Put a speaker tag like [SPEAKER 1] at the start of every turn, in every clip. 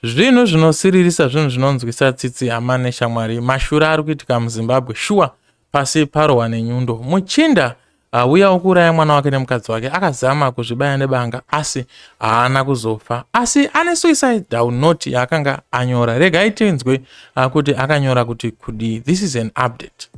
[SPEAKER 1] Zvinhu zvinosiririsa, zvinhu zvinonzwisa tsitsi, hama neshamwari. Mashura ari kuitika muZimbabwe, shuwa pasi parohwa nenyundo. Muchinda uya wokuuraya mwana wake nemukadzi wake akazama kuzvibaya nebanga asi haana kuzofa, asi ane suicidal note yaakanga anyora. Regai tinzwe kuti akanyora kuti kudii. This is an update.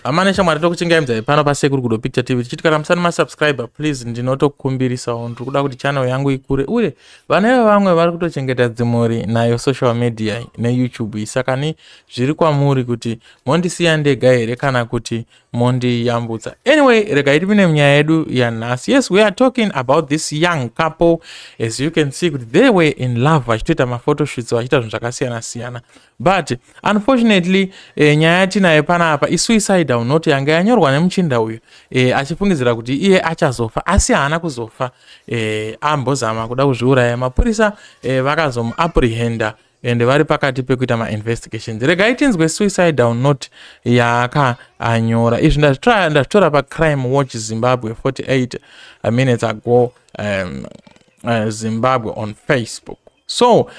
[SPEAKER 1] Hama neshamwari, tokuchingaidzai pano paSekuru Gudo Picture TV. Tichiti kana musati masubscriber, please, ndinotokumbirisawo. Ndiri kuda kuti channel yangu ikure, uye vana vevamwe vari kutochengeta dzimhuri nayo social media neYouTube. Saka ni zviri kwamuri kuti mondisiya ndega here kana kuti mondiyambutsa. Anyway, regai tipinde munyaya yedu yanhasi. Yes, we are talking about this young couple. As you can see kuti they were in love, vachitoita mafotoshoots, vachiita zvinhu zvakasiyana siyana, but unfortunately nyaya yatinayo panapa isuicidal note yanga yanyorwa nemuchinda uyu achifungidzira kuti iye achazofa, asi haana kuzofa. Ambozama kuda kuzviuraya. Mapurisa vakazomuapprehenda and vari pakati pekuita mainvestigations. Regai tinzwe suicidal note yaakanyora. Izvi ndazvitora paCrime Watch Zimbabwe 48 minutes ago, Zimbabwe on Facebook. So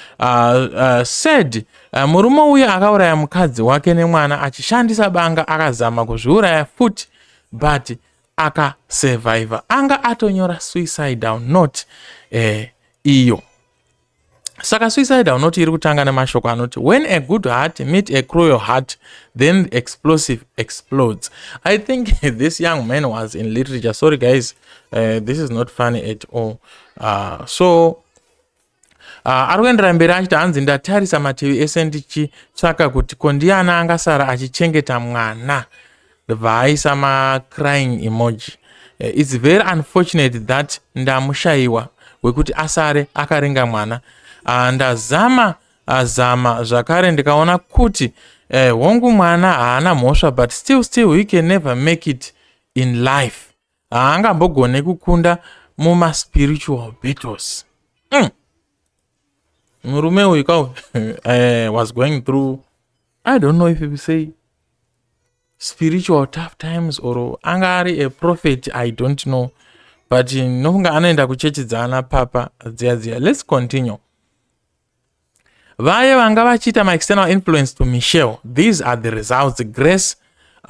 [SPEAKER 1] said murume uyu akauraya mukadzi wake nemwana achishandisa banga, akazama kuzviuraya futi but akasurvivor. Anga atonyora suicidal note iyo. Saka suicidal note iri kutanga nemashoko anoti, "When a good heart meet a cruel heart, then the explosive explodes." I think this young man was in literature. Sorry guys, this is not funny at all. So ari kuendera mberi achiti, hanzi, "Ndatarisa mativi ese ndichitsvaka kuti ko ndiani angasara achichengeta mwana." Ndobva aisa macrying emoji. It's very unfortunate that ndamushayiwa wekuti asare akaringa mwana. Ndazama zama zvakare ndikaona kuti hongu, mwana haana mhosva, but still he can never make it in life. Haangambogone kukunda mumaspiritual battles. Murume uyu ka was going through, I don't know if you say spiritual tough times or anga ari a prophet, I don't know, but nokunga anoenda kuchechi dzaana papa dziya dziya. Let's continue. "Vaye vanga vachiita maexternal influence to Michelle, these are the results. Grace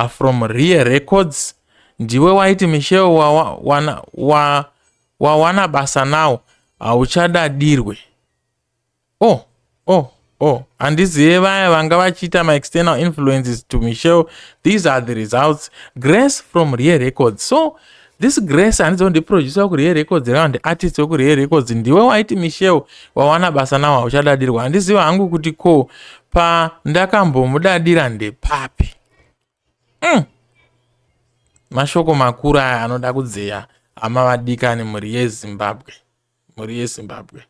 [SPEAKER 1] from Rear Records, ndiwe waiti Michelle wawana wa, wa, wa basa, nawo hauchadadirwe." Oh, handizive. "Vaya vanga vachiita maexternal influences to Michelle, these are the results. Grace from Rear Records." So this Grace, handizivo ndiproducer wekuRear Records kana ndiartist wekuRear Records. "Ndiwe waiti Michelle wawana basa, nawo hauchadadirwa. Handizivi hangu kuti ko pandakambomudadira ndepapi." Mashoko makuru aya anoda kudzeya, hama vadikani, mhuri yeZimbabwe, mhuri yeZimbabwe.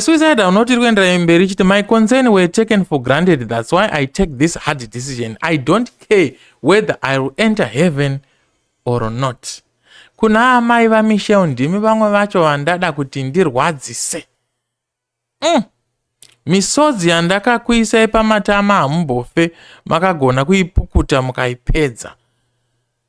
[SPEAKER 1] Suicide note iri kuendera mberi ichiti, "My concern were taken for granted. That's why I take this hard decision. I don't care whether I will enter heaven or not. Kuna amai vaMichelle, ndimi vamwe vacho vandada kuti ndirwadzise. Misodzi yandakakuisai pamatama hamumbofe makagona kuipukuta mukaipedza.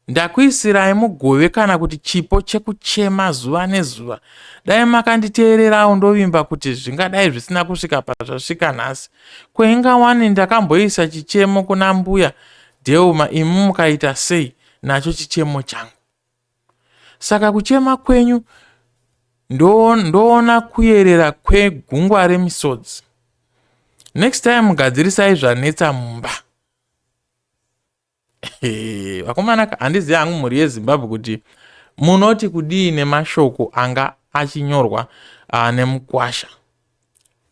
[SPEAKER 1] Ndakuisirai mugove kana kuti chipo chekuchema zuva nezuva. Dai makanditeererawo, ndovimba kuti zvingadai zvisina kusvika pazvasvika nhasi. Kwaingawani ndakamboisa chichemo kuna Mbuya Dheuma, imi mukaita sei nacho chichemo changu? Saka kuchema kwenyu ndoona kuyerera kwegungwa remisodzi. Next time gadzirisai zvanetsa mumba." Vakomana, handizivi hangu, mhuri yeZimbabwe, kuti munoti kudii nemashoko anga achinyorwa nemukwasha.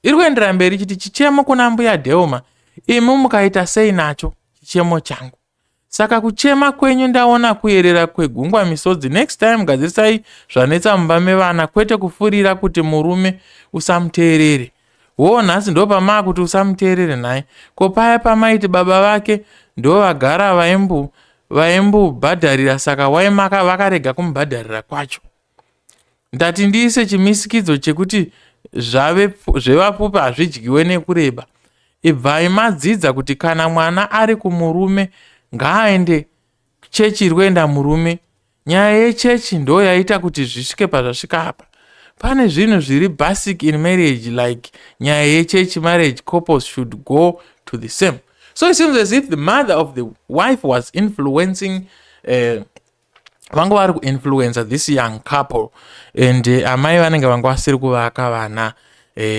[SPEAKER 1] Iri kuendera mberi chiti, "Chichemo kuna Mbuya Dheuma, imi mukaita sei nacho chichemo changu? Saka kuchema kwenyu ndaona kuyerera kwegungwa misodzi. Next time gadzirisai zvanetsa mumba mevana, kwete kufurira kuti murume usamuteerere. Wo nhasi ndo pamaa kuti usamuteerere nhai? Ko paya pamaiti baba vake ndo vagara vaimbubhadharira, saka waimaka vakarega kumubhadharira kwacho? Ndati ndiise chimisikidzo chekuti zvevapfupi hazvidyiwe nekureba. Ibvai madzidza kuti kana mwana ari kumurume ngaaende chechi iri kuenda murume. Nyaya yechechi ndo yaita kuti zvisvike pazvasvika apa. Pane zvinhu zviri basic in marriage, like nyaya yechechi. Marriage couples should go to the same. So it seems as if the mother of the wife was influencing, vanga vari kuinfluencer this young couple, and amai vanenge vanga vasiri kuvaka vana.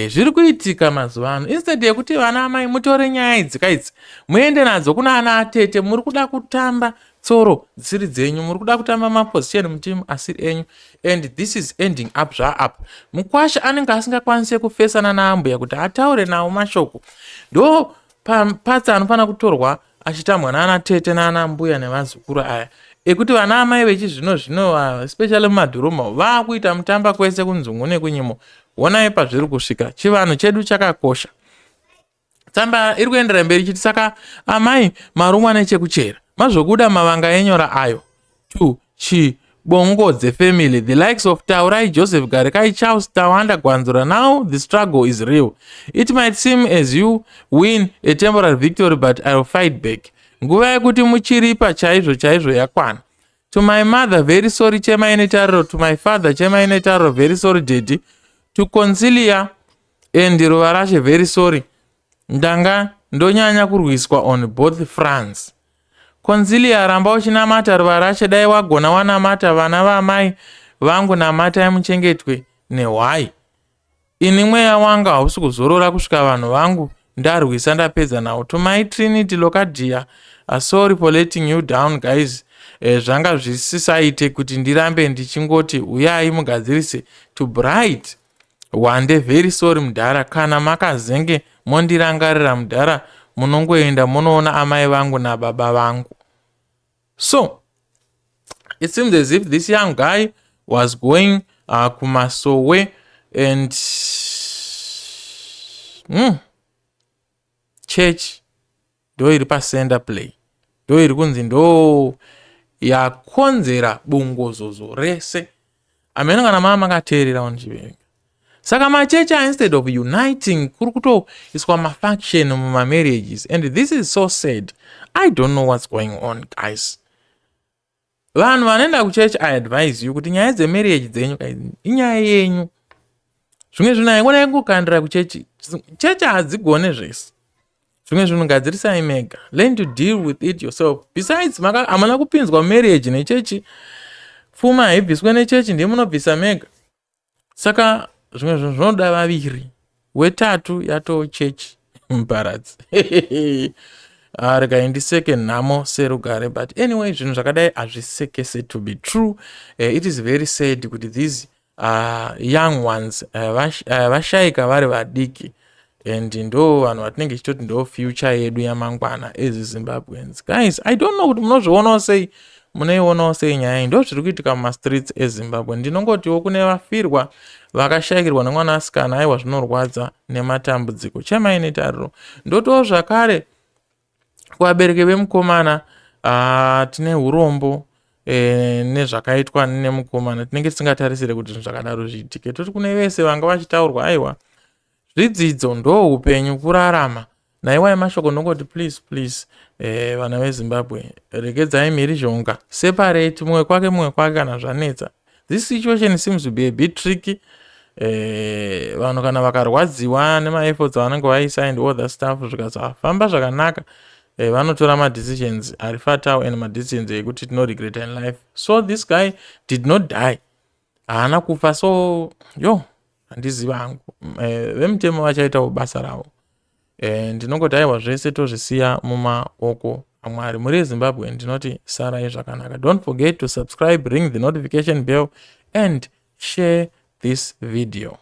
[SPEAKER 1] Zviri kuitika mazuva ano, instead yekuti vana amai mutore nyaya idzi kaidzi muende nadzo kuna ana atete, muri kuda kutamba tsoro dzisiri dzenyu, muri kuda kutamba maposition mutimu asiri enyu, and this is ending up zvaap. Mukwasha anenge asingakwanisi kufesana naambuya kuti ataure nawo mashoko. Ndo patsa anofanira kutorwa achitambwa naana tete naana mbuya nevazukuru aya, ekuti vana amai vechizvino zvino, especially mumadhorobha, vaakuita mutamba kwese kunzungu nekunyimo. Honai pazviri kusvika. Chivanhu chedu chakakosha. Tsamba iri kuendera mberi chiti, saka amai marumwa nechekuchera, mazvokuda mavanga enyora ayo to Chibongodze family, the likes of Taurai, Joseph, Garikai, Charles, Tawanda, Gwanzura. Now the struggle is real. It might seem as you win a temporary victory, but I will fight back. Nguva yekuti muchiripa chaizvo chaizvo yakwana. To my mother, very sorry, chemai netariro. To my father, chemai netariro, very sorry daddy. To Concilia and Ruva Rashe, very sorry. Ndanga ndonyanya kurwiswa on both fronts. Concilia, ramba uchinamata. Ruva Rashe, dai wagona wanamata. Vana vamai vangu, namatai muchengetwe nehwai. Ini mweya wanga hausi kuzorora kusvika vanhu vangu ndarwisa, ndapedza navo. To my Trinity, Locadia, sorry for letting you down, guys. Zvanga zvisisaite kuti ndirambe ndichingoti uyai mugadzirise. To Bright Wande, very sorry mudhara. Kana makazenge mondirangarira mudhara, munongoenda munoona amai vangu nababa vangu. So it seems as if this young guy was going kumasowe and church ndo iri pacenter play, ndo iri kunzi ndo yakonzera bungozozo rese. Amene kana maa makateererawo ndichiverenga. Saka machechi, instead of uniting, kuri kutoiswa mafaction mumamarriages, and this is so sad. I don't know what's going on, guys. Vanhu vanoenda kuchechi, I advise you kuti nyaya dzemarriage dzenyu inyaya yenyu. Zvimwe zvinhu haikona kungokandira kuchechi. Chechi hadzigone zvese. Zvimwe zvinhu gadzirisai mega. Learn to deal with it yourself. Besides, hamuna kupinzwa marriage nechechi. Pfuma haibviswe nechechi, ndiye munobvisa mega. Saka zvimwe zvinhu zvinoda vaviri, wetatu yatoo chechi muparadzi. Ah, regai ndiseke nhamo serugare, but anyway, zvinhu zvakadai hazvisekese. To be true, it is very sad kuti these young ones vashayika vari vadiki, and ndo vanhu vatinenge tichitoti ndo future yedu yamangwana as Zimbabweans. Guys, I don't know kuti munozvionawo sei, munoionawo sei nyaya iyi. Ndo zviri kuitika mumastreets eZimbabwe. Ndinongotiwo kune vafirwa, vakashayikirwa nemwanasikana, aiwa, zvinorwadza nematambudziko, chemai netariro. Ndotiwo zvakare kuvabereki vemukomana, tine urombo nezvakaitwa nemukomana. Tinenge tisingatarisire kuti zvinhu zvakadaro zviitike. Toti kune vese vanga vachitaurwa, aiwa, zvidzidzo, ndo upenyu, kurarama. Naiwai mashoko ndongoti please, please, vana veZimbabwe, regedzai mhirizhonga. Separate, mumwe kwake, mumwe kwake kana zvanetsa. This situation seems to be a bit tricky. Vanhu kana vakarwadziwa nemaefforts avanenge vaisa and all that stuff, zvikasafamba zvakanaka, vanotora madecisions ari fatal and madecisions ekuti tinoregret in life. So this guy did not die, haana kufa. So yo, handiziva hangu. Vemutemo vachaitawo basa ravo. Ndinongoti aiwa, zvese tozvisiya mumaoko aMwari. Muri yeZimbabwe, ndinoti sarai zvakanaka. Don't forget to subscribe, ring the notification bell and share this video.